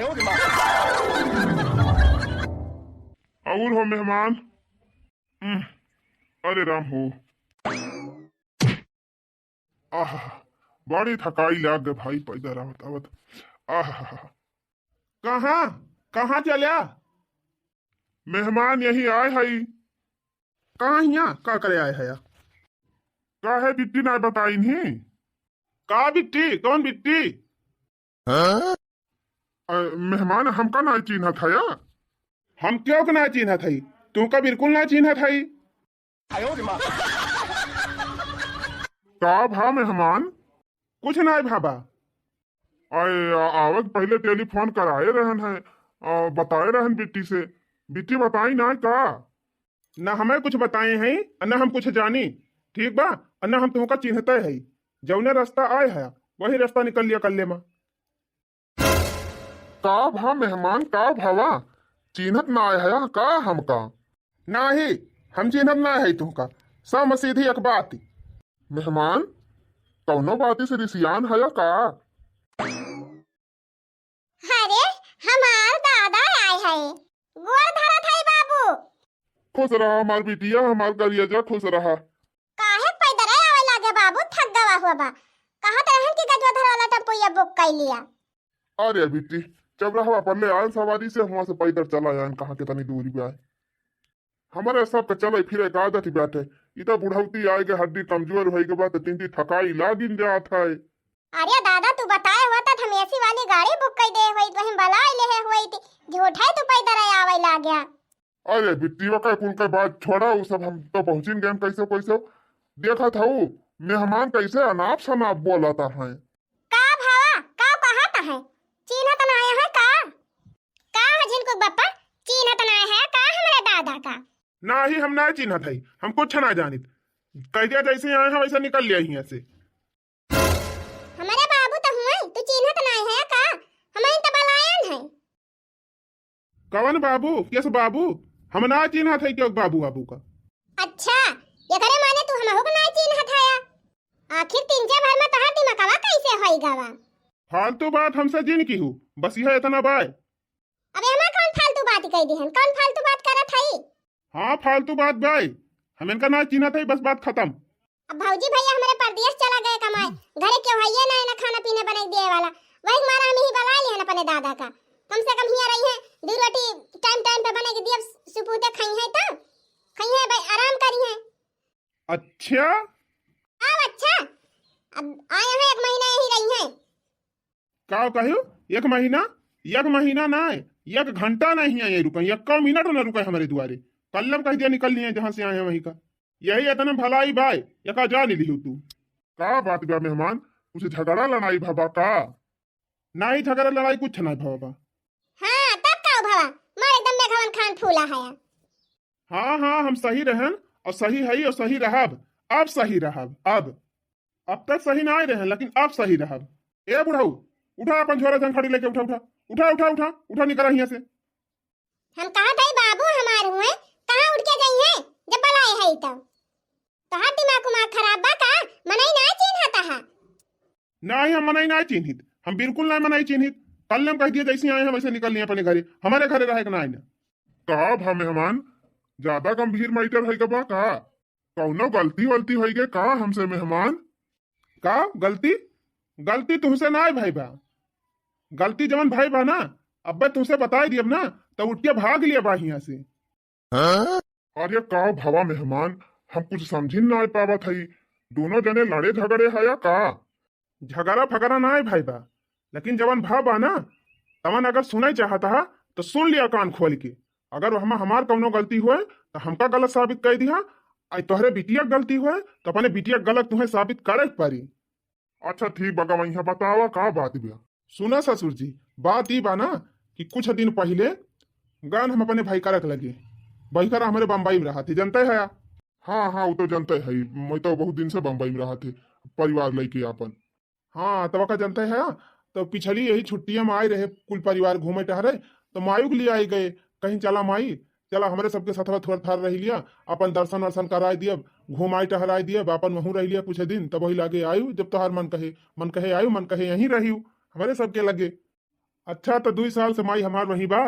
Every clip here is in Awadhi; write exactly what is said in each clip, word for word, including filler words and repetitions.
और हो मेहमान? उम, अरे राम हो। आह, बड़ी थकाई लाग गए भाई, पैदल आवत आवत। आह, कहाँ, कहाँ चल्या? मेहमान यही आए हई। कहाँ हियाँ? का करे आए हया? काहे बिट्टी नाय बताइन ही? का बिट्टी? कौन बिट्टी? हाँ? अ, मेहमान हमका नाय चिन्हत हया? हम क्यों के नाय चिन्हत हई? तुमका बिल्कुल नाय चिन्हत हई। का भा मेहमान? कुछ नाय भा बा। आए, आ-, आवत पहले टेलीफोन कराए रहन है, आ, बताए रहन बिट्टी से। बिट्टी बताई नाय का? ना हमें कुछ बताए हैं, और ना हम कुछ जानी, ठीक बा? और ना हम तुमका चिन्हते हैं। जौने रास्ता आए है, वही रास्ता निकल लिया कल्ले मा। का भा मेहमान, का भवा? चिन्हत ना आए है का हमका? नाही, हम चिन्हत ना है तुमका। सम सीधी एक बात। मेहमान, कौनो बाती से रिसियान है का? अरे, हमार दादा आए है, गोड़ धरत है बाबू। खुश रहा हमार बिटिया, हमार करियजा, खुश रहा। काहे पैदल आवे लागे बाबू, थक गवा हुआ बा। कहत रहन कि गजवाधर वाला टेम्पुया बुक कर लिया। अरे बिट्टी, चौराहा पर ले आयन सवारी से, हुआ से पैदल चला आयन, कहाँ के तनी दूरी बा। हमरे सबके चले फिरे के आदत बाटे। ई त बुढ़ौती आए के, हड्डी कमजोर होए के बाद त तीन दिन थकाई लागिन जात है। अरे दादा, तू बताए हुआ त हम एसी वाली गाड़ी बुक कर दे हुई, तो हम बला ले हुई थी। झूठा ही तू पैदल आवे लाग्या। अरे बिट्टी, ओकर कुल के बात छोड़ा, उ सब हम तो पहुँचिन गए कैसे कैसे। देखत हऊ, मेहमान कैसे अनाप शनाप बोलत है। का भावा, का कहत है? चिन्हत ना आया है का? का हो झिनकुक बप्पा, चिन्हत ना है का हमरे दादा का? नाही, हम ना चिन्हत है, हम कुछ ना जानित। कह दिया जैसे आए हैं वैसे निकल लिया यहाँ से। हमरे बाबू तो हुए, तू चिन्हत ना है का? हमें तो बलायन है। कवन बाबू? केस बाबू? हम ना चिन्हत है क्यों बाबू, बाबू का। अच्छा, एकरे माने तू हमहू के ना चिन्हत है? आखिर तीन चार भर में तोहार दिमागवा कैसे होई गवा? फालतू बात हमसे जिन की हूँ, बस यह इतना बाय। अबे हमार कौन फालतू बात कह दिहन? कौन फालतू बात करत हई? हाँ, फालतू बात बाय, हम इनका ना चिन्हत है, बस बात खत्म। अब भौजी भैया हमरे परदेस चला गए कमाए, घरे केहू हइये ना, ना खाना पीना बनाई दिए वाला, वही मारा हम ही बला लिहन अपने दादा का। कम से कम हियाँ रही है, दू रोटी टाइम टाइम पे बना के दिए, सुपूते खाई है तो, खाई है भाई, आराम करी है। अच्छा। आओ अच्छा, अब आए हैं, एक महीना यहीं रही हैं। का कहू? एक महीना? एक महीना ना, एक घंटा नहीं है ये रुका, एक मिनट ना रुका हमारे दुआरे। कल्लम कह दिया निकल लिए जहाँ से आए हैं वहीं का। यही इतना भलाई बाय, एका जान लिहू तू। का बात बा मेहमान, कुछ झगड़ा लड़ाई भवा का? नाही, झगड़ा लड़ाई कुछ नाही भवा बा। हाँ, तब का भवा? मार एकदम मेघवन खान फूला है। हाँ, हाँ, हम सही रहन और सही हई और सही रहब। अब सही रहब, अब। अब तक सही ना आए रहन, लेकिन अब सही रहब। ए बुढ़ऊ, उठा अपन झोरा झंखड़ी लेके, उठा, उठा, उठा, उठा, उठा, उठा, निकल हियाँ से। हम कहा था बाबू हमार हुए, कहाँ उठ के गई है, जब बुलाए है तो। तोहार दिमाग उमाग खराब बा का? मनई ना चिन्हत हा। नाही, हम मनई ना चिन्हित, हम बिल्कुल ना मनई चिन्हित। कल हम कह दिए जैसे आए हैं वैसे निकल लिए अपने घरे, हमारे घरे रहे के ना आए ना। का भा मेहमान, ज्यादा गंभीर मैटर है का बा का? कौनो गलती वलती होई गए का हमसे मेहमान? का गलती? गलती तुमसे ना है भाई बा, गलती जवन भाई बा ना, अब्बे तुमसे बताई दियब ना, तो उठ के भाग लिया बा हियाँ से। अरे का भवा मेहमान, हम कुछ समझिन ना पावत हई, दोनों जने लड़े झगड़े है या का? झगड़ा फगड़ा ना है भाई बा, लेकिन जवन भा बा ना, तवन अगर सुने चाहत हा, तो सुन लिया कान खोल के। अगर वहमा हमार कौनो गलती होए, तो हमका गलत साबित कर दिहा, आ तोहरे बिटिया के गलती होए, तो अपने बिटिया के गलत तुहे साबित करे के पड़ी। अच्छा ठीक बा, गवैया बतावा का बात बा? सुना ससुर जी, बात ई बा ना कि कुछ दिन पहिले गन हम अपने भाई करक लगे, भाई करा हमारे बम्बई में रहा थे, जनते है? हाँ, हाँ, वो तो जनते है, मैं तो बहुत दिन से बम्बई में रहा थे, परिवार लेके आपन। हाँ, तब का जनते है, तो पिछली यही छुट्टिया में आए रहे कुल परिवार घूमे टहरे, तो मायू के लिए आई गए, कहीं चला माई, चला हमरे सबके साथवा थोड़ा थार रह लिया, अपन दर्शन वर्शन कराए दियब, घुमाई टहराए दियब, अपन वहूँ रह लिया कुछ दिन, तब वही लागे आयु, जब तोहार मन कहे, मन कहे आयु, मन कहे यहीं रहियो, हमरे सबके लगे। अच्छा, तो दुई साल से माई हमार वहीं बा,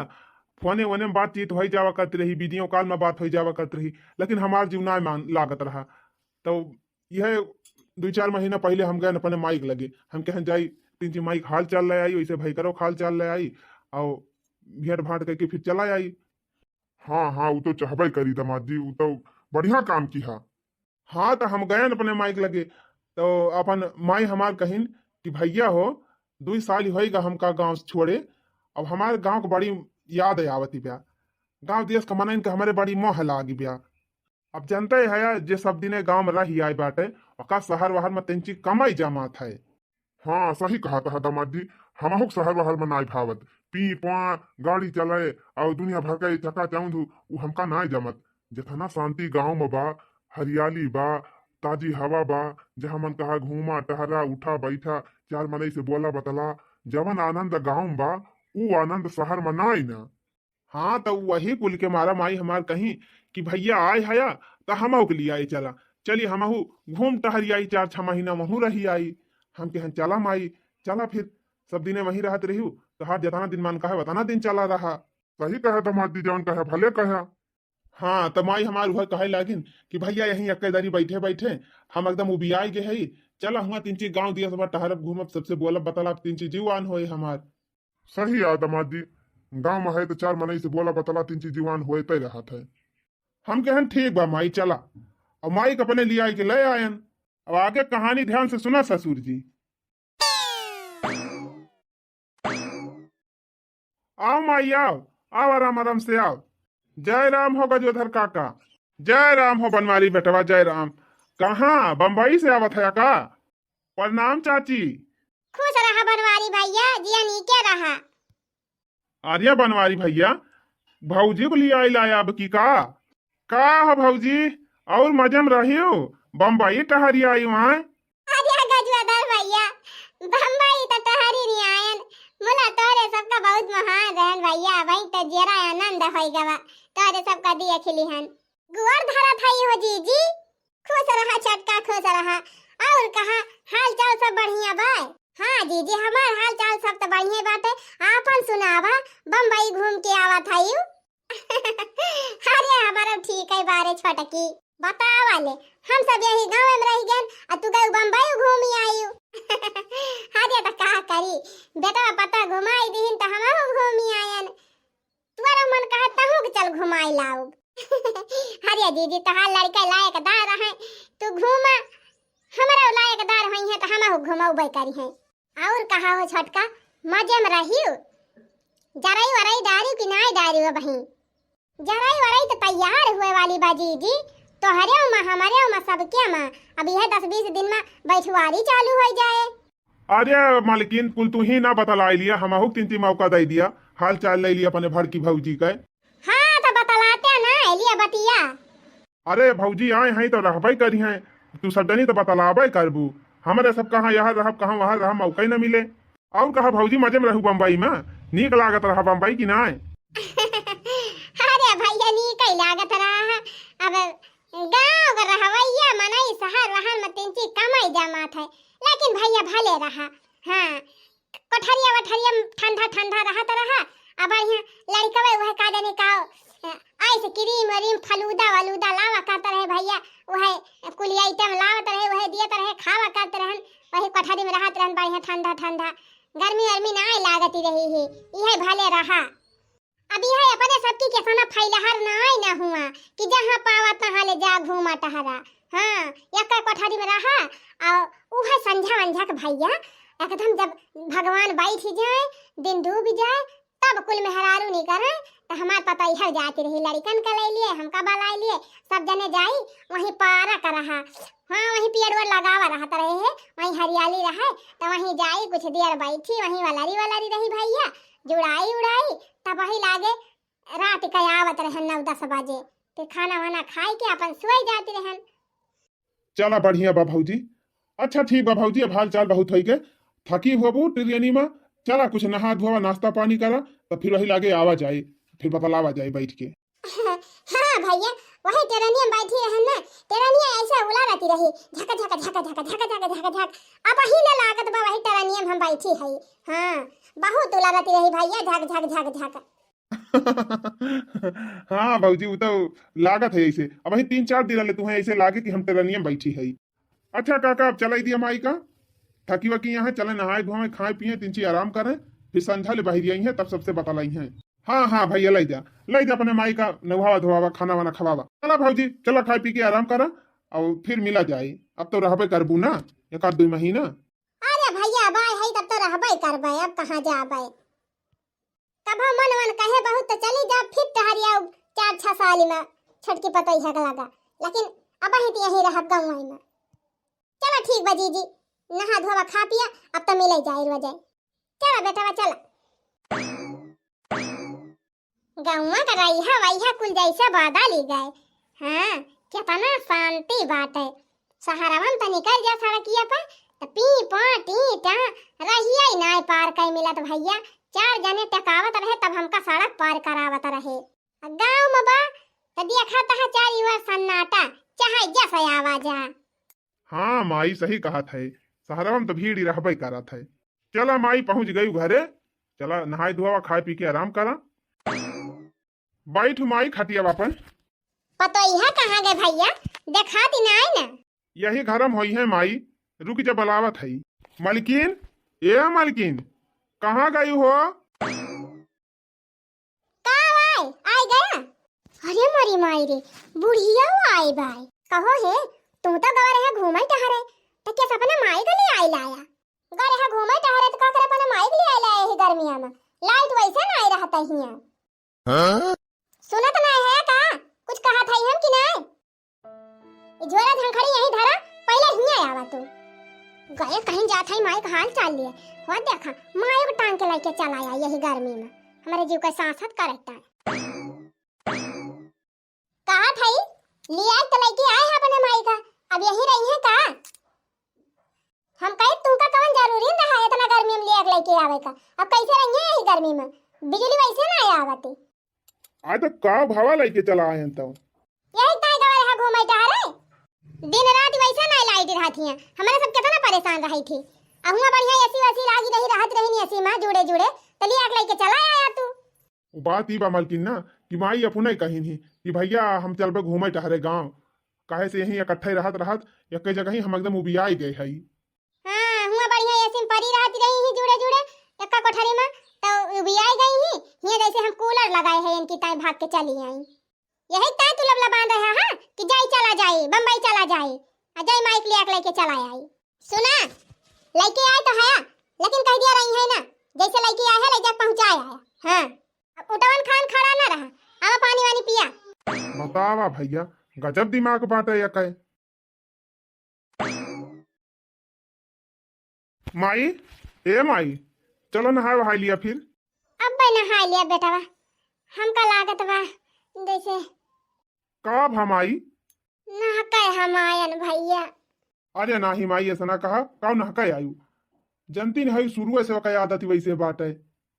फोने वोने में बातचीत होई जावा करत रही, वीडियो कॉल में बात होई जावा करत रही, लेकिन हमार जीव ना मान लागत रहा। तो यह दुई चार महीना पहिले हम गए अपने माई के लगे, हम कहें जाई तीन जी माई के हाल चाल ले आई, वैसे भाई करो हाल चाल ले आई, और भेंट भांट करके फिर चला आई। हाँ, हाँ, उ तो चाहबे करी दामाद जी, उ तो बढ़िया काम किहा। हाँ, तो हम गयन अपने माई के लगे, तो अपन माई हमार कहिन कि भैया हो, दुई साल होइगा हमका गाँव से छोड़े, अब हमार गाँव के बड़ी याद आवत बा, गाँव देश के मनइन के हमरे बड़ी मोह लागी बा। अब जनते है जे सब दिने गाँव में रही आए बाटे, ओका शहर वहर में तंची कमाई जमात है। हाँ, सही कहत ह दामाद जी, हमहू के शहर वहर में नाई भावत। पी पा, गाड़ी चलाए और दुनिया भर का ये चकाचौंध, उ हमका नाई जमत। जितना शांति गाँव में बा, हरियाली बा, ताजी हवा बा, जहाँ मन कहा घूमा, टहरा, उठा, बैठा, चार मनई से बोला बतला, जवन आनंद गाँव में बा, उ आनंद शहर में नाई ना। हाँ, तो वही कुल के मारा माई हमार कहीं कि भैया आए हया, तो हमहू के लिए आए चला, चली हमहू घूम टहरी आई, चार छह महीना वहू रही आई। हम कहें चला माई, चला फिर, सब दिने वहीं रहत रही, तो हर जतना दिन मन कहे वतना दिन चला रहा। सही कहे दामाद जी, जवन कहे भले कहे। हाँ, तो माई हमार उहे कहे लागिन कि भैया यहीं अक्के दरी बैठे बैठे हम एकदम उबियाए गए हई, चला हुआ तीन चीज गाँव दिया सब टहरब घूमब, सबसे बोलब बतलाब, तीन चीज जीवान होए हमार। सही आ दामाद जी, गाँव में है तो चार मनई से बोला बतला, तीन चीज जीवान होए तय रहत है। हम कहन ठीक बा माई, चला। और माई के अपने लिया के ले आयन। अब आगे कहानी ध्यान से सुना ससुर जी। आओ माई आओ, आओ आराम आराम से आओ। जय राम हो गजोधर काका, जय राम हो बनवारी बेटवा, जय राम। कहाँ बम्बई से आवत है का? प्रणाम चाची। खुश रहा बनवारी भैया, जिया नीके रहा। अरे बनवारी भैया, भौजी को लिया आइला अब की का? का हो भौजी, और मजे में रहियो? बम्बई टहरी आई वहाँ। अरे गजोधर भैया, बम्बई तो टहरी नहीं आयन, मुला तोरे सबका बहुत महान रहन भैया, वहीं तो जेरा आनंद होई गवा, तोरे सबका दिया खिली हन। गोर धरत हई हो जीजी। खुश रहा छोटका, खुश रहा। और कहा, हाल चाल सब बढ़िया बा? हाँ जीजी, हमार हाल चाल सब तो बढ़िया बाटे। आपन सुनावा, बम्बई घूम के आवत हई? अरे हमारा ठीक है बारे छोटकी, बतावा ले, हम सब यही गाँव में रह गए, आ तू गए बम्बई घूमी आई। अरे तो का करी, बेटवा पता घुमाई दीहिन तो हम घूमी आयन। तुअर मन कहा तहूँ के चल घुमाई लाउब। अरे दीदी, तहार लड़का लायकदार है, तू घूमा, हमरा लायकदार होई है तो हम घुमौबे करी है। और कहा हो छोटका, मजे में रहियो, जरई वरई डारी कि नाई डारी हो बहिन? जरई वरई तो तैयार हुए वाली बा जीजी, तोहरे मा, हमरे मा, सबके मा। अब यह दस बीस दिन में बैठवारी चालू हो जाए। अरे मालकिन, कुल तू ही ना बतलाई लिया, हमहू के तीन तीन मौका दे दिया, हाल चाल ले लिया अपने भड़की भौजी के। हाँ, तो बतलाते ना, ए लिया बतिया। अरे भौजी आए हैं तो रहबे करी हैं, तू सब जनी तो बतलाबे करबू। हमरे सब कहाँ यहाँ रहब, कहाँ वहाँ रहब, मौका ही ना मिले। और कहा भौजी मजे में रहू बम्बई में, नीक लागत रहा बम्बई की नाय? अरे भैया नीक ही लागत रहा है। अब गाँव के रहवैया मनई शहर वहर में तीन चीज कमाई जमात है, लेकिन भैया भले रहा। हाँ, कोठरिया वठरिया में ठंडा ठंडा रहत रहा। अब बढ़िया लड़कवे वह का जाने का, अ, आइसक्रीम वरीम फलूदा वलूदा लावा करत रहे भैया, वह कुल आइटम लावत रहे, वह दियत रहे, खावा करत रहन, वही कोठरी में रहत रहन बढ़िया ठंडा ठंडा, गर्मी वर्मी ना लागत रही है, यह भले रहा। अब यह अपने सबकी के सना फैलहर नाई न हुआ कि जहाँ पावा तहाँ ले जा घूमा टहरा। हाँ, एक कोठरी में रहा और उहे संझा वंझा के भैया एकदम जब भगवान बैठ जाए, दिन डूब जाए, तब कुल मेहरारू निकरे, तो हमार पता इहर जाती रही, लड़िकन का ले लिए, हमका बलाए लिए, सब जने जाई, वहीं पारा का रहा। हाँ, वहीं पेड़ वेड़ लगावा रहत रहे है, वहीं हरियाली रहे, तो वहीं जाई, कुछ देर बैठी, वहीं वलरी वलरी रही भैया, जुड़ाई उड़ाई, तब वही लागे रात के आवत रहन नौ दस बजे, फिर खाना वाना खाई के अपन सोई जाती रहन। चला बढ़िया बा भौजी। अच्छा ठीक बा भौजी, अब हाल चाल बहुत होई के, थकी होबू ट्रेनी में, चला कुछ नहा धोवा, नाश्ता पानी करा, तो फिर वही लागे आवा जाए, फिर बतलावा जाए बैठ के। हाँ भैया, वही टेरनिया में बैठी रहन ना, टेरनिया ऐसे उलारती रही, झक झक झक झक झक झक झक झक। अबहीं ले लागत बा वही टेरनिया में हम बैठी हई। हाँ, बहुत उलारती रही भैया, झक झक झक झक। हाँ भौजी, उ तो लागत है ऐसे। अबहीं तीन चार दिन ले तुहें ऐसे लागे कि हम टेरनिया में बैठी हई। अच्छा काका, अब चलाई दिया माई का, थकी वकी यहाँ चले, नहाए धोए, खाए पिए, तिनची आराम करें, फिर संझा ले बाहर आई हैं, तब सबसे बतलाई हैं। हाँ हाँ भैया, लाई जा, लाई जा अपने माई का, नहावा धोवावा, खाना वाना खवावा। चला भौजी, चला खाए पी के आराम करा, और फिर मिला जाए। अब तो रहबे करबू ना एक आध दुई महीना। अरे भैया, बाय है तब तो रहबे करबे, अब कहाँ जाबे। कभो मन वन कहे बहुत तो चली जा, फिर टहरी आउ चार छह साल में छोटकी पतोहिया के लगा, लेकिन अबहीं तो यहीं रहब गाँव में। चला ठीक बा जीजी, नहा धोवा खा पिया, अब तो मिले जाए रोजे। चला बेटवा चला। गौवा का रैहा वैहा कुल जैसे बदल ही गए। हाँ, कितना शांति बाटे। शहरवा में तो निकल जा सड़किया पर, तो पी पा टी टा, रहिया ही नाय पार कई मिलत भैया। चार जने टकावत रहे तब हमका सड़क पार करावत रहे। आ गाँव में बा, तो देखा तहा चारी ओर सन्नाटा, चाहे जस आवा जा। हाँ माई, सही कहत है, शहरवा में तो भीड़ ही रहबे करत है। चला माई, पहुँच गई घरे, चला नहाए धोवा, खाए पी के आराम करा। बैठ माई खटिया अपन। पतोहिया कहाँ गए भैया, देखाती नाय ना। यही घर में होई है माई, रुक जा, बुलावत है। मलकिन, ए मलकिन, कहाँ गई हो? का भाई, आइ गया? अरे मोरी माई रे, बुढ़िया आइ बाय। कहो हे, तू तो गवा रहे घूमे टहरे, तो क्या सपने माई के लिए आइ लाया? गवा रहे घूमे टहरे तो का करे अपने माई के लिए आइ लाया ही गर्मिया में? लाइट वैसे ना आइ रहता हिया। हाँ? सुनत ना है का? कुछ कहा था हम कि नहीं? ई झोरा झंखड़ी यहीं धरा, पहिले हियाँ आवा तू। गए कहीं जात है, माई का हाल चाल लिए। हो देखा, माई को टांग के लेके चला आया यही गर्मी में। हमारे जीव का सांसत करता है। कहा था ई, लिया तो लेके आए हैं अपने माई का, अब यहीं रही है का? हम कहे तुमका कौन जरूरी रहा इतना गर्मी में लिया के लेके आवे का? अब कैसे रही है यही गर्मी में? बिजली वैसे ना आवती। आज तो का भावा लेके चला आए हैं तो। यही ताई गवा रहा घूमे टहरे। दिन रात वैसे ना लाइट रहत हिया। हमारे सब कितना परेशान रही थी। अहुआ बढ़िया एसी वेसी लागी रही, रहत रही एसी में जुड़े जुड़े। तो लिया के लेके चला आया तू। वो बात ई बा मलकिन ना कि माई अपने कहिन ही कि भैया हम चलबे घूमे टहरे गाँव। काहे से यहीं इकट्ठे रहत रहत एक जगह ही हम एकदम उबियाई गए हई। हाँ, हुआ बढ़िया एसी में परी रहत रही ही जुड़े जुड़े, एक्का कोठरी में, तो उबियाई गई ही, हियाँ जैसे हम कूलर लगाए हैं इनकी ताई भाग के चली आई। यही ताई तू लबलबान रहा, हाँ, कि जाई चला जाई, बम्बई चला जाई, आ जाई माइक लिया के लेके चला आई। सुना, लेके आए तो है, लेकिन कह दिया रही है ना, जैसे लेके आए है, ले जा पहुँचाए आया। हाँ, अब उठवन खान खड़ा ना रहा, आवा पानी वानी पिया। बतावा भैया, गजब दिमाग बाटे या कहे। माई, ए माई, चलो नहाए वहाए लिया फिर। अब्बे नहाए लिया बेटवा, हमका लागत बा जैसे। का भा माई? नहके हम आयन भैया। अरे नाही माई, ऐसा ना कहा, काउ नहके आयु? जनती नहीं, शुरू से ओकर आदत वैसे बाटे,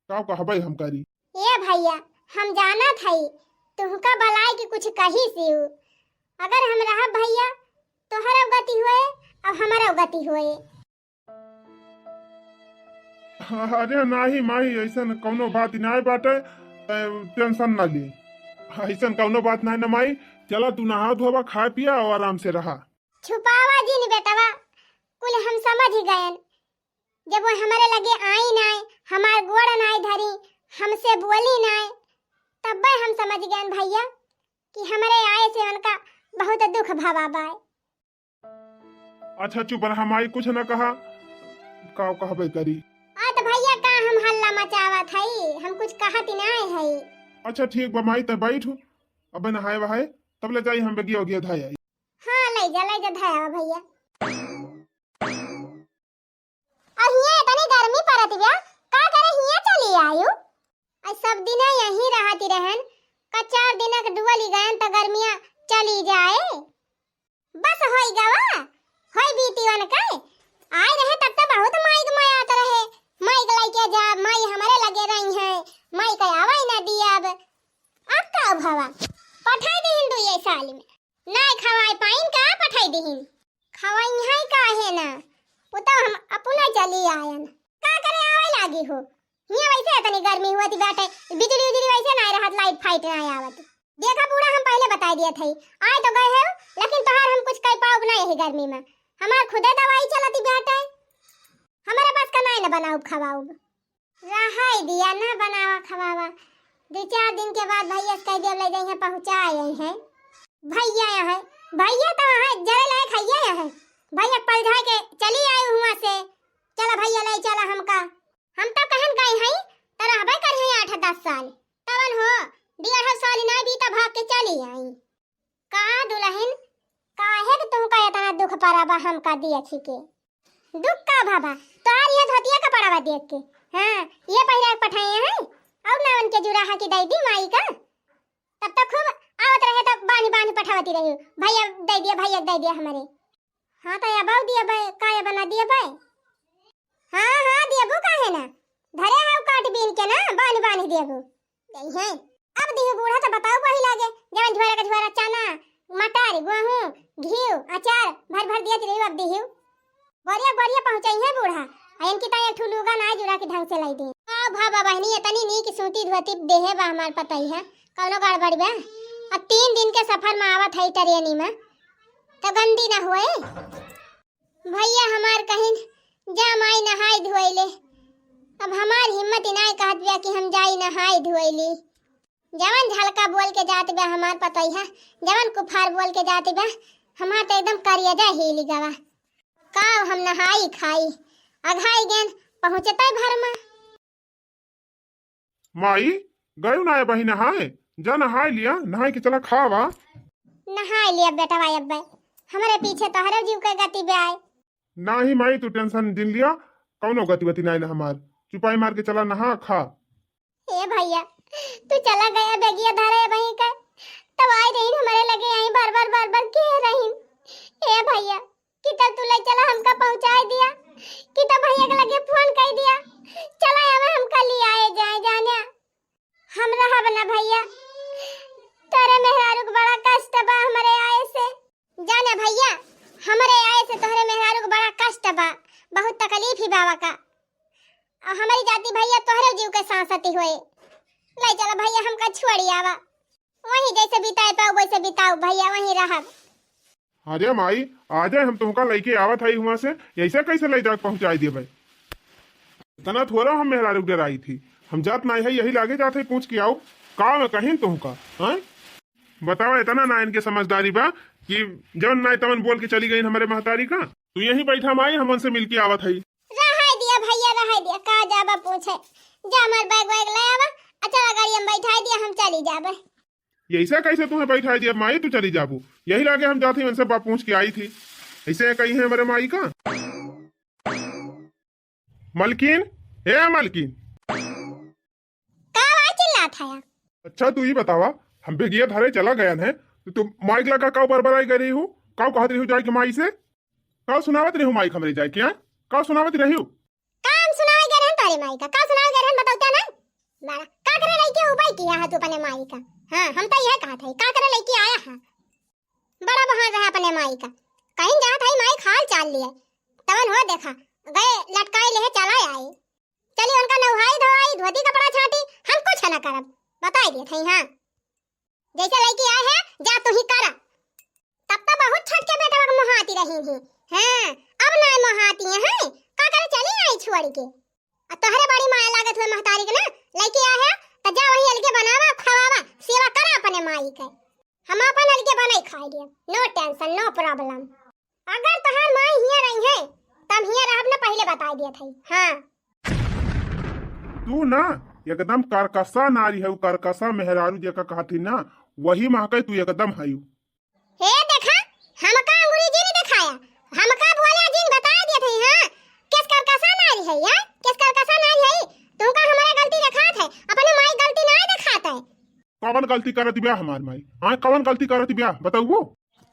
काउ कहबे हम करी। ए भैया, हम जानत हई, तुहका बलाए के कुछ कही सिउ। अगर हम रहब भैया, तोहरो गति होए, अब हमरो गति होए। अरे नाही माई, ऐसन कौनो बात नाय बाटे, तै टेंशन ना ले। ऐसन कौनो बात नाय ना माई, चला तू नहा धोवा, खाए पिया और आराम से रहा। छुपावा जिन बेटवा, कुल हम समझ गयन। जब वो हमरे लगे आई नाय, हमार गोड़ नाय धरी, हमसे बोली नाय, तब्बे हम समझ गयन भैया कि हमरे आए से उनका बहुत दुख भवा बाय। अच्छा चुप रहा माई, कुछ न कहा, का कहबे करी। आ त भैया का हम हल्ला मचावत हई, हम कुछ कहत ही नाय हई। अच्छा ठीक बा माई, तै बैठ, अबे नहाए वहाए, तब ले जाई हम बेगिया ओगिया धाए आई। हाँ, ले जा, ले जा, धाया भैया। और हियाँ इतनी गर्मी पड़त बिया, का करे हियाँ चली आयु? आज सब दिन यहीं रहती रहन, का चार दिन के डुअली गयन त गर्मिया चली जाए। बस होई गवा, होई बीती वन के। आए रहे तब तो बहुत माइक मायात रहे, माइक लेके जा, माई हमारे लगे रही है, माई के आवे न दिया अब। अब का भवा? पठाई दिहिन दुइये साल में। नाय खवाए पाइन का पठाई दिहिन। खवाई है काहे ना? वो तो हम अपना चली आयन। का करे आवे लागी हो? हियाँ वैसे इतनी गर्मी हुआ थी बाटे, बिजली उजली वैसे ना रहत, लाइट फाइट ना आवत। देखा बूढ़ा, हम पहले बताई दिया थई, आए तो गए हो, लेकिन तोहार हम कुछ कह पाउब ना यही गर्मी में। हमार खुदे दवाई चलती बाटे, हमारे पास का नाय न बनाउब खवाउब। रहाई दिया, ना बनावा खवावा। दो चार दिन के बाद भैया से कह दिया, ले जाइए, पहुँचा आई है। भैया यहाँ है, भैया तो वहाँ जरे लायक है, ये यहाँ है। भैया पलझा के चली आई हुआ से, चला भैया, ले चला हमका। हम तो कहन गई हैं, तो रहबे कर हैं आठ दस साल। तवन हो, डेढ़ साल ना बीता, भाग के चली आई। का दुल्हन, काहे के तुमका इतना दुख पड़ा बा हमका देखी के? दुख का बाबा, तोहार ये धोतिया कपड़वा देख के। हाँ, ये पहिरा के पठाए हैं, और ना उनके जुराहा की दई दी माई का। तब तो खूब आवत रहे तो बानी बानी पठावती रही, भैया दई दिया, भैया दई दिया हमारे। हाँ तो अब दिया भाई, का ये बना दिया भाई? हाँ, हाँ, दिया बू काहे ना? धरे हाउ काट बीन के ना, बानी बानी दिया बू। यही है। अब दिहु बूढ़ा तो बताओ वही लागे, जवन झोरा का झोरा चना, मटर, गेहूं, घीव, अचार भर भर दिया रही, अब दिहु। बढ़िया बढ़िया पहुँचाई है बूढ़ा। आ इनकी तो एक ठू लुगा ना जुरा के ढंग से लाई दी। आ भा बा बहनी, इतनी नीक सूती धोती देहे बा हमार पतई है, कौनो गड़बड़ बा? अब तीन दिन के सफर में आवत है ट्रेनी में, तो गंदी ना हुए। भैया हमार कहिन, "जा माई नहाई धोई ले।" अब हमार हिम्मत ही नाय कहत बिया कि हम जाई नहाई धोई ली। जवन झलका बोल के जात बिया हमार पतोहिया, जवन कुफार बोल के जात बिया, हमार तो एकदम करिया जा हिली गवा। का हम नहाई खाई, अघाई गेन पहुँचते भर में। माई, गयो ना बही नहाए? जा नहाए लिया, नहाए के चला खावा। नहाए लिया बेटवा अब्बे, हमरे पीछे तोहरे जीव के गति बे आए। नाही माई, तू टेंशन जिन लिया, कौनो गति वति नाही ना हमार। चुपाई मार के चला नहा खा। ए भैया, तू चला गया बेगिया धरे बही के, तब आई रहीन हमरे लगे आई बार बार बार बार कह रहीन। ए भैया, कि तब तू ले चला हमका पहुँचाए दिया, कि तब भैया के लगे फोन कर दिया, चला आवे हमका ले आए जाए जाने। हम रहब ना भैया, तोरे मेहरारू के बड़ा कष्ट बा हमरे आए से। जाने भैया, हमरे आए से तोहरे मेहरारू के बड़ा कष्ट बा, बहुत तकलीफ ही बावा का। और हमारी जाति भैया तोहरे जीव के सांसती होए। ले चला भैया हमका छोड़ी आवा, वहीं जैसे बिताए पाओ वैसे बिताओ भैया, वहीं रहब। अरे माई, आ जाए, हम तुमका लइके आवत हई हुआं से, ऐसे कैसे ले जाके पहुँचाई देबे? इतना थोड़ा हम मेहरारू के डराई थी, हम जात नाई है, यही लागे जात है, पूछ के आओ, का मैं कहीं तुमका, हैं? बतावा, इतना ना इनके समझदारी बा कि जवन नाई तवन बोल के चली गई हमरे महतारी का। तू यहीं बैठा माई, हम उनसे मिल के आवत हई। रहाई दिया भैया, रहाई दिया, का जाबा पूछे, जा हमार बैग वैग ले आवा, अच्छा गाड़ी हम बैठाई दिया, हम चली जाबे। ऐसे कैसे तुम्हें बैठाई दिया माई, तू चली जाबू? यही लागे हम जात ही उनसे बाप पूछ के आई थी, ऐसे कही है हमारे माई का। मलकिन, ए मलकिन। का आवाज चिल्लात है? अच्छा तू ही बतावा, हम बेगिया धरे चला गया है, तो तू माइक लगा का बरबराई कर रही हो, का कहत रही हो जाए के माई से? का सुनावत रही हो माइक हमरे जाए के, हैं? का सुनावत रही हो? का हम सुनावे गए रहन तोहरे माई का? का सुनावे गए रहन बताऊ क्या ना? बड़ा का करे लइके उबाई किया है तू अपने माई का? हाँ, हम तो यह कहा था, का करे लइके आया है? बड़ा बहान रहा अपने माई का। कहीं जात है माई खाल चाल लिए। तवन हो देखा, गए लटकाई ले चला आए। चली उनका नौहाई धोआई, धोती कपड़ा छाटी, हम कुछ ना करब। बताई दिए थे, हाँ। जैसे लइके आए है, जा तू ही करा। तब तो बहुत छटके बेटवा के मोहाती रही थी। हाँ, अब ना मोहाती है, हैं? का करे चली आई छोड़ के? आ तोहरे बड़ी माया लागत हुए महतारी के ना, लइके आए है, तो जा वही अलगे बनावा, खवावा, सेवा करा अपने माई के। हम अपन अलगे बनाई खाई लिए, no tension, no problem। अगर तोहार माई हियां रही है, त हम हियां रहब ना, पहले बताई दिया था। हाँ। तू ना एकदम करकसा नारी है, करकसा मेहरारू जेका कहती ना, वही महके तू एकदम है। हे देखा, हमका अंगूरी जी ने दिखाया, हमका बोले जी ने बताई दिया था। हाँ, किस करकसा नारी है यार, किस करकसा नारी है? तुमका हमारे गलती दिखात है, अपने माई गलती ना दिखात है। कवन गलती करत बिया हमार माई? हाँ, कवन गलती करत बिया बताऊ?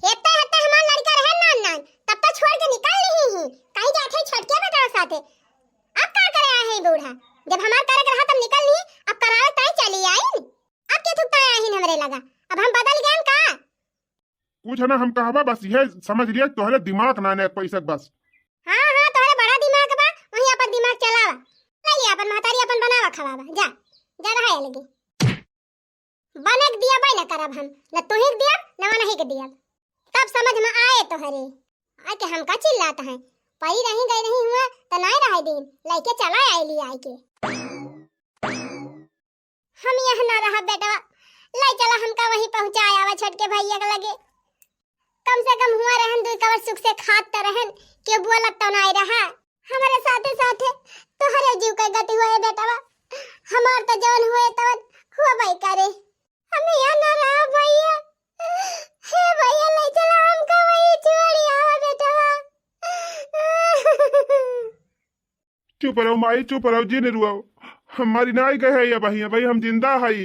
हेत्ते हेत्ते हमार लड़का रहे नान नान, तब तो छोड़ के निकल ली ही। कहीं जात है छोटके बेटा साथे। अब का करे आए हैं बूढ़ा? जब हमार करे के रहा तब निकल ली, अब करावे ताई चली आई। अब के थुकता आए हैं हमरे लगा? अब हम बदल कुछ ना हम कहबा, बस यह समझ लिया तोहरे दिमाग ना ने पैसा बस। हाँ, हाँ, तोहरे बड़ा दिमाग बा, वहीं अपन दिमाग चलावा। ले लिया अपन महतारी अपन बनावा खवावा, जा, जा रहा है लगी। बने के दिया बाई ना करब हम, न तुही के दिया, न वनही के दिया। तब समझ में आए तोहरे। आके हमका चिल्लात है, परी रही गई रही हुआ, त नाय रहे दिन, लइके चला आइली आइके। हम यहाँ ना रहा बेटवा, ले चला हमका वहीं पहुँचाए आवा छोटके भैया के लगे। कम से कम हुआ रहन, दुई कवर सुख से खात त रहन, के बोलत तो नाय रहा। हमारे साथे साथे तोहरे जीव के गति हुए बेटवा, हमार तो जवन हुए तवन हुआ बाई करे। हम यहाँ ना रहा भैया, हे भैया ले चला हमका वहीं छोड़ी आवा बेटवा। चुप रहो माई, चुप रहो, जिन रुआओ। हमारी नाई गए है या भाई, भाई हम जिंदा हई।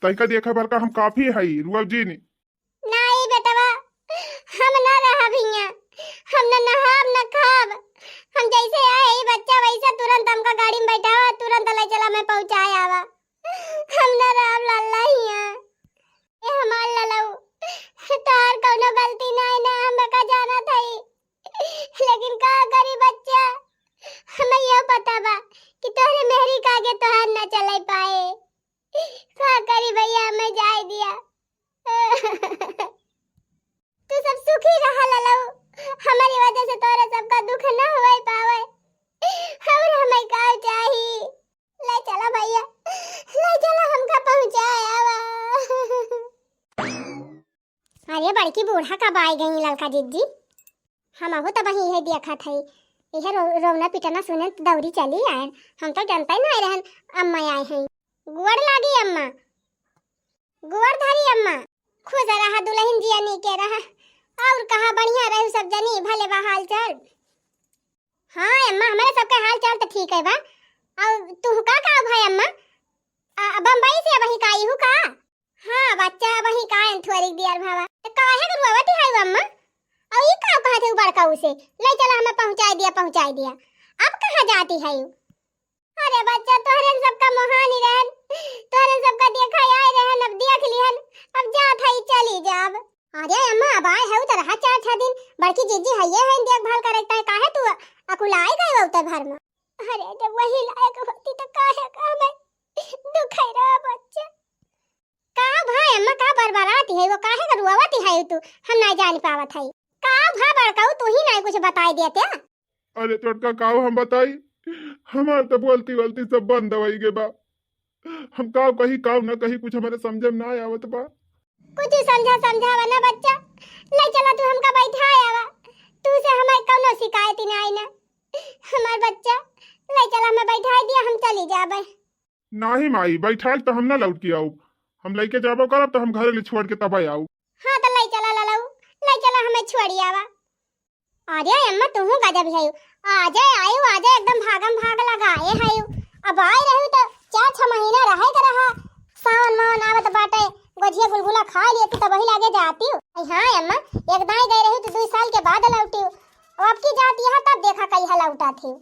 तइका देखा भर का हम काफी हई, रुआओ जिन। नाई बेटवा, हम ना रहब हियां, हम ना नहाब ना खाब। हम जैसे आए ही बच्चा वैसे तुरंत हमका गाड़ी में बैठावा, तुरंत ले चला मैं पहुंचाए आवा। हम ना रहब लाला हियां। ए हमार ललऊ, तोहार कौनो गलती नाई ना, हम का जानत हई। लेकिन का करी बच्चा, हमें यह पता बा कि तोहरे मेहरी का आगे तोहार ना चले पाए। का करी भैया, हमें जाए दिया। तू सब सुखी रहा ललऊ, हमारी वजह से तोहरे सबका दुख ना होए पावे। और हमें का चाही? ले चला भैया, ले चला हमका पहुँचाए आवा। अरे बड़की बूढ़ा कब आइ गई ललका जिज्जी? हमहू तब ही इहे देखत हई, इहे रो-, रोवना पिटना सुने त दौरी चली आयन। हम तो जानते ही नहीं रहन अम्मा आए हैं। गोड़ लागी अम्मा, गोड़ धरी अम्मा। खुश रहा दुलहिन जिया नीके रहा। और कहा बढ़िया रहू सब जनी, भले बा हाल चाल? हाँ अम्मा, हमारे सबके हाल चाल तो ठीक है बा। और तू का का भाई अम्मा? आ, बम्बई से वही का इहू का? हाँ बच्चा, वही का एन थोरिक दियर भावा। तो काहे के रोवत है अम्मा? और ई का कहत है बड़का उसे? ले चला हमें पहुँचाए दिया, पहुँचाए दिया। अब कहाँ जाती है यू? अरे बच्चा, तोहरे सबका मोहानी रहन, तोहरे सबका देखा आए रहन, अब देख लिहन, अब जात है, चली जाब। अरे अम्मा, अब आए है तो रहा चार छह दिन, बड़की जीजी है ये है देखभाल करे, तय काहे तू अकुलाई गए उतर भर में? अरे जब वही लायक होती तो काहे का हमें दुख है रहा बच्चा? का भा अम्मा, का बरबराती है वो, काहे का रुआवती है तू? हम ना जान पावत है। का भा बड़काऊ, तू ही ना कुछ बताई देते? अरे छोटका, काऊ हम बताई, हमार तो बोलती बोलती सब बंद होई गे बा। हम काऊ कही काऊ ना कही, कुछ हमारे समझे में ना आवत बा। कुछ समझा समझावा ना बच्चा, ले चला तू हमका बैठाए आवा, तू से हमारे कौनो शिकायत ही ना आई ना। हमार बच्चा, ले चला हमें बैठाए दिया, हम चली जाबे। नाही माई, बैठाल तो हम ना लौट के आऊ, हम लइके जाबो करब तो हम घरे ले छोड़ के तब आऊ। हाँ तो ले चला ललऊ, ले चला हमें छोड़ी आवा। अरे अम्मा तुहू गजब है, आजे आयु, आजे एकदम भागम भाग लगाए है। अब आए रहू तो चार छह महीना रहे के रहा, सावन मावन आवत बाटे, गोझिया गुलगुला खा लिए तू तब वही लागे जाती हूँ। हाँ अम्मा, एक दाई गए रहू तो दो साल के बाद लौटी हूँ, अब की जाती है तब देखा कहिया लौटा थी।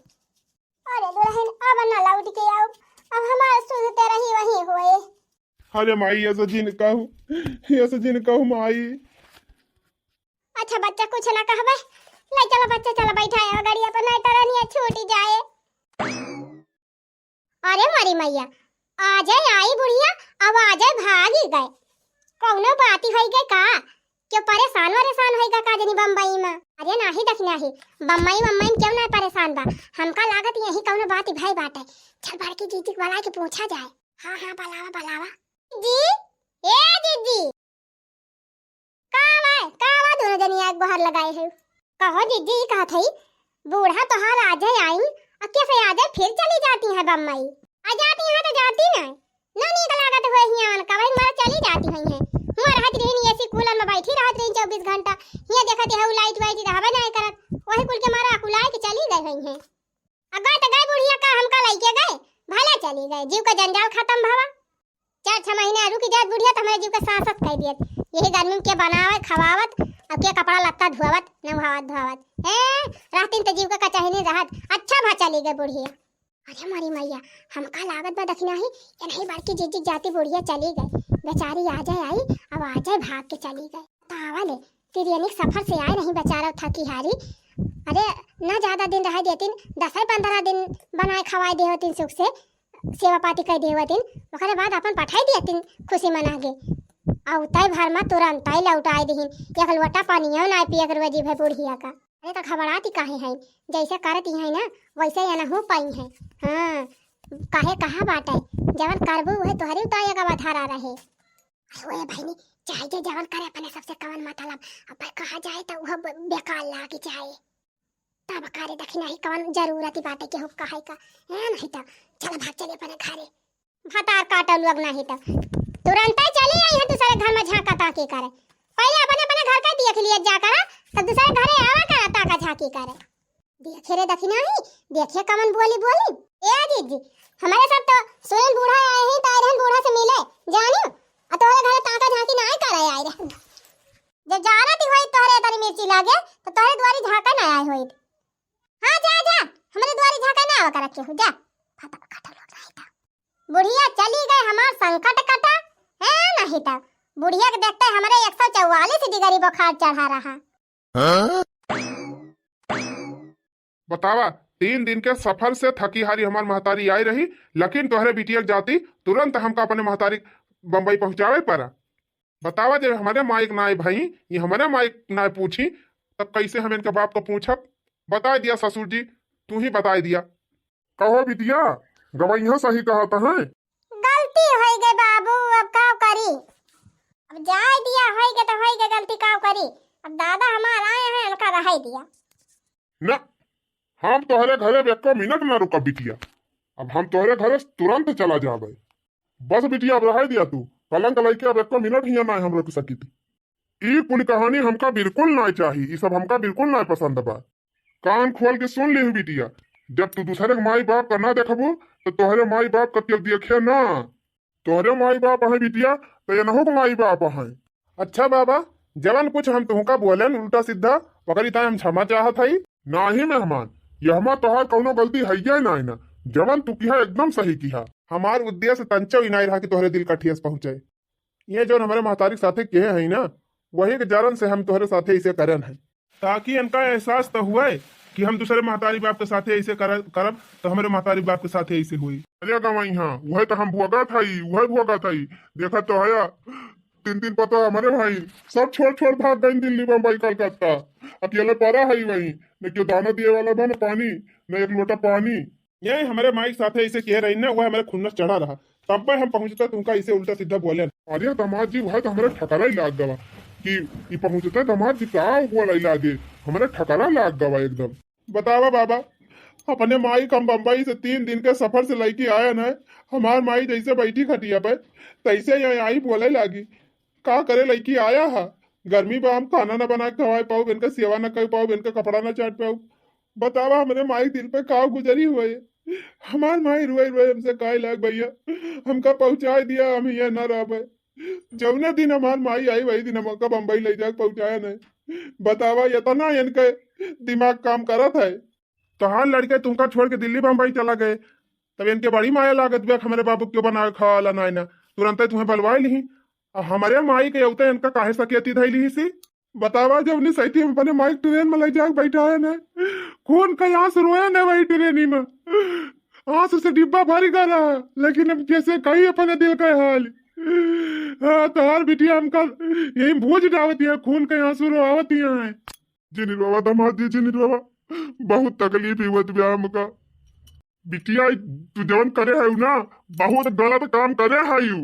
अरे दुलहिन, अब न लौट के आउब, अब हमार सुध ते रही वही होए। अरे माई, ऐसा जिन कहू, ऐसा जिन कहू माई। अच्छा बच्चा, कुछ ना कहबे, ले चला बच्चा, चला बैठा है गाड़ी अपन, नहीं तरनिया छूट जाए। अरे मोरी मैया, आजे आई बुढ़िया, अब आजे भागी गए। कौनो बाती होई गए का? क्यों परेशान वरेशान होई गए का जनी बम्बई में? अरे नाही दखिनाही, बम्बई बम्बई में क्यों ना परेशान बा? हमका लागत यही कौनो बाती भई बाटे। चल बड़की जीजी के बुला के पूछा जाए। हाँ हाँ, बुलावा बुलावा। जी, ए जीजी। का बा, का बा दोनों जनी आग गोहार लगाए है? कहो जीजी, ई कहत हई, बूढ़ा तोहार आजे आई, आ कैसे आजे फिर चली जाती है बम्बई? आ जाती है तो जाती ना, ना नीक लागत हुए हियान, कबहिन मारे चली जाती हुई है। हुआ रहत रही एसी कूलर में बैठी रहत रही चउबीस घंटा, हियाँ देखत है लाइट वाइट रहबे नहीं करत, वही कुल के मारा अकुलाए के चली गई हुई है। अगर तो गए बुढ़िया का हमका लइके गए, भला चली गए, जीव का जंजाल खत्म भवा। चार छह महीना रुक जात बुढ़िया तो हमारे जीव का सांसत कह दियत। यही गर्मी में के बनावत, खवावत, और के कपड़ा लत्ता धोवत, नहावत धोवत। ए, रहतीन तो जीव का कचहनी रहत, अच्छा भा चली गए बुढ़िया। अरे मोरी मैया, हमका लागत बा दखिनाही, ये नहीं बड़की जीजी जाती बुढ़िया चली गए। बेचारी आजे आई, अब आजे भाग के चली गए। तावा ले, तिरियनिक सफर से आए रही बेचारा थकी हारी। अरे, ना ज्यादा दिन रहे देतिन, दस ही पन्द्रह दिन बनाए खवाए देवतिन सुख से, सेवा पाती कर देवतिन, ओकरे बाद अपन पठाई देतिन खुशी मना के। अउ तय भर में तुरंत ही लौटाए दिहिन, एक लोटा पानियो ना पिए के रोजी भई बुढ़िया का। अरे, तो घबराती काहे हैं? जैसे करती हैं ना, वैसे ये ना हो पाई हैं। हाँ, काहे कहा बाटे, जवन करबू वही तोहरे उताया का बधारा रहे। अरे ओए बहिनी, चाहे जे जवन करे, अपने सबसे कवन मतलब, अब कहा जाए तो वह ब-, बेकार लाग जाए। तब करे दखिना ही कवन जरूरत बाटे केहू कहे का, है नहीं तो चल भाग चले अपने घरे। भतार काटल लोग नहीं तो तुरंत ही चली आई है दूसरे घर में झांका ताकी करे। पहले अपने अपने घर का देख लिए जा करा, तब दूसरे घरे आवा करा ताका झांकी करे। देखे रे दखिना ही, देखे कमन बोली बोली। ए दीदी, हमारे सब तो सुनील बूढ़ा आए हैं, तो आए रहन बूढ़ा से मिले, जानियो, और तोहरे घरे ताका झांकी ना आए करे आए रहे। जब जाना थी होई तोहरे तनी मिर्ची लागे, तो तोहरे दुआरी झांका ना आए होई। हाँ, जा, जा, हमरे दुआरी झांका ना आवा करत केहू, जा। फटा फटा लोग रही था। बुढ़िया चली गए, हमार संकट कटा, है नहीं तो बुढ़िया के देखते हमरे एक सौ चौवालीस डिग्री बुखार चढ़ा रहा। हाँ? बतावा, तीन दिन के सफर से थकी हारी हमार महतारी आई रही, लेकिन तोहरे बिटिया के जाती तुरंत हमका अपने महतारी बम्बई पहुंचावे पड़ा। बतावा, जब हमरे माई के नाई भाई, ये हमरे माई के नाई पूछी, तब कैसे हम इनके बाप को पूछब? बताई दिया ससुर जी, तू ही बताई दिया। कहो बिटिया, गवैया सही कहत हैं। गलती होई गई बाबू, अब का करी? अब जाए दिया, होई गई तो होई गई गलती, का करी? अब दादा हमार आए हैं, उनका रहे दिया। ना, हम तोहरे घरे अब एको मिनट ना रुकब बिटिया। अब हम तोहरे घरे तुरंत चला जाबे। बस बिटिया, अब रहे दिया तू, कलंक लइके अब एको मिनट हियां ना हम रुक सकित। ई कुल कहानी हमका बिल्कुल ना चाही, ई सब हमका बिल्कुल ना पसंद बा। कान खोल के सुन लिहु बिटिया, जब तू दूसरे के माई बाप का ना देखबू, तो तोहरे माई बाप का केहू देखे ना। तोहरे माई बाप हैं बिटिया, तो एनहू के माई बाप हैं। अच्छा बाबा, जवन कुछ हम तुहका बोलेन उल्टा सीधा, ओकरी ताई हम क्षमा चाहत हई। नाही मेहमान, यहमा तोहार कौनो गलती हइये नाई ना, जवन तू किहा एकदम सही किहा। हमार उद्देश्य तंचो ही नाई रहा कि तोहरे दिल का ठेस पहुँचे। ये जौन हमरे महतारी के साथे किहे हई ना, वही के जरन से हम तोहरे साथे इसे करन है। ताकि इनका एहसास तो हुए कि हम दूसरे महतारी बाप के साथे ऐसे कर-, करब, तो हमरे महतारी बाप के साथे ऐसे होई। अरे गवाई हाँ, वह तो हम भोगत हई, वह भोगत हई। देखत तो हया, तीन तीन पतो हमरे भाई, सब छोड़ छोड़ भाग गइन दिल्ली, बम्बई, कलकत्ता। अकेले पड़ा हई वहीं, न केहू दाना दिए वाला बा, न पानी, न एक लोटा पानी। ये हमरे माई के साथे ऐसे किहे रही ना, वह हमरे खुन्नस चढ़ा रहा, तब हम पहुँचते तुमका ऐसे उल्टा सीधा बोले। अरे दामाद जी, वह तो हमरे ठकरा ही लाग गवा कि ई पहुँचते दामाद जी का बोला ही लागे, हमरे ठकरा लाग गवा एकदम। बतावा बाबा, अपने माई का हम बम्बई से तीन दिन के सफर से लइके आया न, हमार माई जैसे बैठी खटिया पे, तैसे यहाँ आई बोले लागी। का करे लइके आया हा? गर्मी बा, हम खाना ना बना के खवाए पाउब, इनका सेवा ना कर पाउब, इनका कपड़ा ना चाट पाउब। बतावा, हमरे माई दिल पे का गुजरी हुए? हमार माई रोए रोए हमसे कहे लाग, "भैया, हमका पहुँचाए दिया, हम यहाँ ना रहबे।" जौने दिन हमार माई आई, वही दिन हमका बम्बई ले जाके पहुँचाया नहीं। बतावा, इतना इनके दिमाग काम करत है। तोहार लड़के तुमका छोड़ के दिल्ली बम्बई चला गए, तब इनके बड़ी माया लागत बा, हमरे बाबू क्यों बना के खावाला नाई ना, तुरंते तुम्हें बलवाए लिही। अब हमरे माई के अउते इनका काहे सकेती धई लिही सी? बतावा, जब निसैती हम अपने माई के ट्रेन में ले जाके बैठाए ना, खून का आंसू रोए ना वही ट्रेन में, आंसू से डिब्बा भर गया रहा, लेकिन अब जैसे कही अपने दिल का हाल। हाँ, तोहार बिटिया हमका यही भूज डावत है, खून का आंसू रोआवत है। जिनी रोवा दामाद जी, जिनी रोवा, बहुत तकलीफ ही होत बा हमका। बिटिया, तू जवन करे है ना, बहुत गलत काम करे है यू।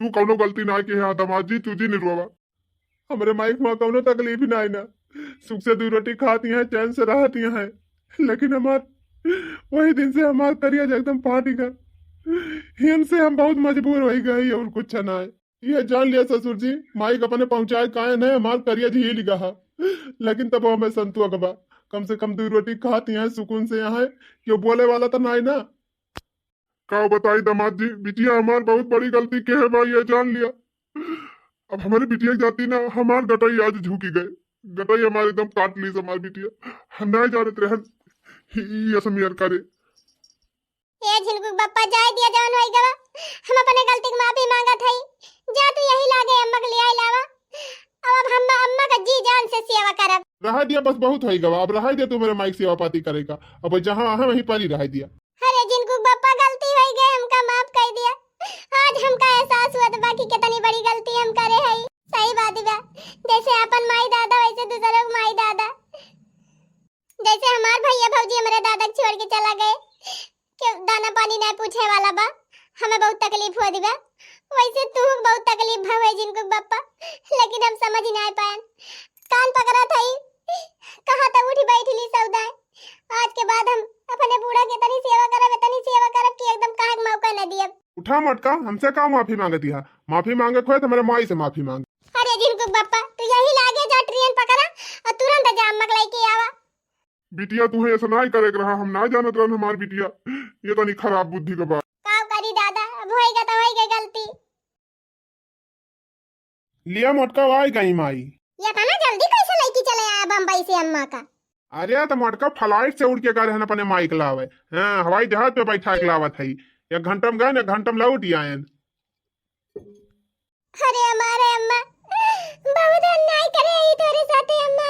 तू कौनो गलती ना किहे हा दामाद जी, तू जिनी रोवा। हमरे माई के वहाँ कौनो तकलीफ ना है ना, सुख से दू रोटी खाती हैं, चैन से रहती हैं, लेकिन हमार वही दिन से हमार करिया एकदम फाटी गए। इनसे हम बहुत मजबूर हो गए, और कुछ ना है। ये जान लिया ससुर जी, माई के अपने पहुँचाए काहे नहीं, हमार करिया जी हिल गहा, लेकिन तब हमें संतोष बा, कम से कम दू रोटी खाती हैं सुकून से, यहाँ क्यों बोले वाला तो नहीं ना। का बताई दामाद जी, बिटिया हमार बहुत बड़ी गलती के है भाई, ये जान लिया। अब हमारी बिटिया के जाती ना, हमार गटई आज झुकी गए, गटई हमारे एकदम काट ली हमार बिटिया। हम नहीं जानत रहन ये असमियर करे। ए झिनकू के बप्पा, जाए दिया, जवन होई गवा। हम अपने गलती के माफी मांगत हई। जा तू यही लागे अम्मा के ले आई लावा। अब, अब हम अम्मा रहा दिया, बस बहुत होइ गवा, अब रहा दिया तू हमरे माई के सेवा पाती करे का, अब जहाँ है वहीं पर ही रहा दिया। अरे जिनकू बप्पा, गलती होइ गए, हमका माफ कर दिया। आज हमका एहसास हुआ बा कि कितनी बड़ी गलती हम करे हई। सही बात बा, जैसे अपन माई दादा वैसे दूसरों के माई दादा। जैसे हमार भैया भौजी हमरे दादा के छोड़ के चला गए, के दाना पानी नाय पूछे वाला बा, हमें बहुत तकलीफ होत बा। वैसे तू बहुत तकलीफ भवे जिनकू बप्पा, लेकिन हम समझ ही नाय पाएन। कान पकड़त हई, कहाँ तक उठी बैठी ली सौदाय। आज के बाद हम अपने बूढ़ा के इतनी सेवा करब, इतनी सेवा करब कि एकदम कहे के मौका न दियब। उठा मोटका, हमसे का माफी मांगती है? माफी मांगे के होए तो हमारे माई से माफी मांग। अरे जिनकू बप्पा, तू यही लागे जा, ट्रेन पकड़ा और तुरंत जा अम्मा के लेके आवा। बिटिया, तुहे ऐसा नाय करे के रहा, हम नाय जानत रहन हमार बिटिया ये तनी खराब बुद्धि के बा। का करी दादा, अब होइगा तो होइगा गलती। लिया मोटका, आइ गई माई। ये इतना जल्दी कैसे लेके चले आया बम्बई से अम्मा का? अरे तो मोटका flight से उड़ के गए रहन अपने माई के लावे, हाँ, हवाई जहाज पे बैठा के लावत है। एक घंटा में गए न, एक घंटा में लौट ही आयन। अरे हमारे अम्मा, बहुत अन्याय करे ही तोरे साथे अम्मा।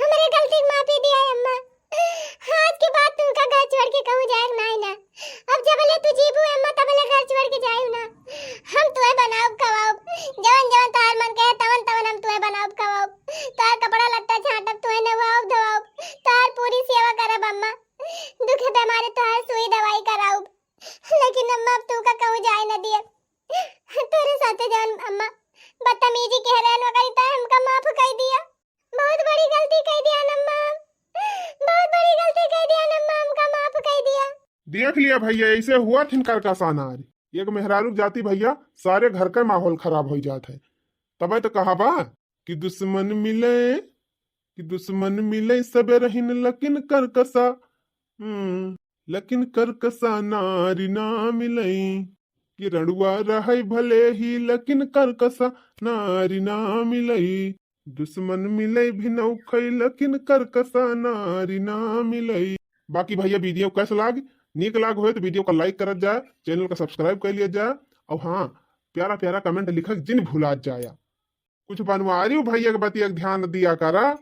हमरे गलती के माफी दिया अम्मा। आज के बाद तुमका घर छोड़ के कहूँ जाए नाई ना। अब जबले तू जीबू अम्मा, तबले घर छोड़ के जायू ना। हम तुहे बनाउब खवाउब, जवन जवन तोहार मन कहे तवन तवन हम तुहे बनाउब खवाउब। तोहार कपड़ा लत्ता छाटब, तुहे नहवाउब धोआउब, तोहार पूरी सेवा करब अम्मा। दुखे बेमारे तोहार सुई दवाई कराउब। लेकिन अम्मा, अब तू का कहूँ जाए न दिए। तोरे साथे जवन अम्मा बदतमीजी कह रहन वगैरह, त हमका माफ कर दिया। बहुत बड़ी गलती कर दिया अम्मा, बहुत बड़ी गलती कर दिया अम्मा, हमका माफ कर दिया। देख लिया भैया, ऐसे हुआ थिन करकसा नारी। एक मेहरारू जाती भैया, सारे घर का माहौल खराब हो जात है। तबे तो कहा बा कि दुश्मन मिले, कि दुश्मन मिले सब रहिन, लेकिन करकसा, हम्म, लेकिन करकसा नारी ना मिले। कि रड़ुआ रहे भले ही, लेकिन करकसा नारी ना मिले। दुश्मन मिले भी नौखई, लेकिन करकसा नारी ना मिले। बाकी भैया video कैसे लाग, नीक लाग होए तो video का like करत जाए, channel का subscribe कर लिया जाए, और हाँ, प्यारा प्यारा comment लिखक जिन भुलात जाया। कुछ बनवारी भैया के बतिया के ध्यान दिया करा।